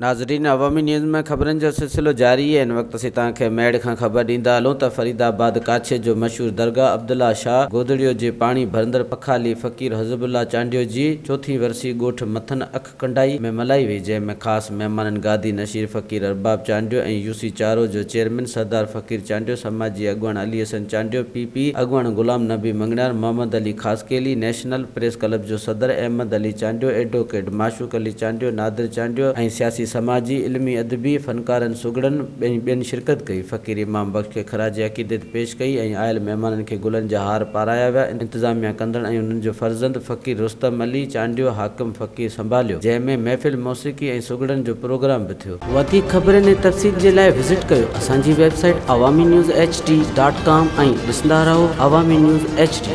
ناظرين عوامي نيوز ۾ خبرن جو سلسلو جاري آهي هن وقت اسين توهان کي ميهڙ کان خبر ڏيندا هلون ته فريد آباد ڪاڇي جو مشهور درگاهه عبدالله شاهه گودڙيو جي پاڻي ڀرندڙ پکالي فقير حزب الله چانڊيو جي چوٿين ورسي ڳوٺ مٿن اک ڪنڊائي ۾ ملهائي وئي جنهن ۾ خاص مهمانن گادي نشير فقير ارباب چانڊيو ۽ يوسي چارو جو چيئرمين سردار فقير چانڊيو سماجي اڳواڻ علي حسن چانڊيو پي پي اڳواڻ Ghulam Nabi Manganhar Muhammad Ali Khaskheli national press club جو صدر احمد علي چانڊيو ايڊووڪيٽ معشوق علي چانڊيو، نادر چانڊيو ۽ سياسي سماجي، علمي ادبي، فنڪارن سگهڙن ۽ ٻين شرڪت ڪئي. فقير امام بخش کي خراج عقيدت پيش ڪئي ۽ آيل مهمانن کي گلن جا هار پارايا ويا. انتظاميا ڪندڙ ۽ انهن جو فرزند فقير رستم علي چانڊيو حاڪم فقير سنڀاليو، جنهن ۾ محفل موسيقي ۽ سگهڙن جو پروگرام به ٿيو. وڌيڪ خبرن ۽ تفصيل جي لاء وزٽ ڪيو اسان جي website Awami news H D dot com ۽ ڏسندا رهو عوامي نيوز ايڇ ڊي.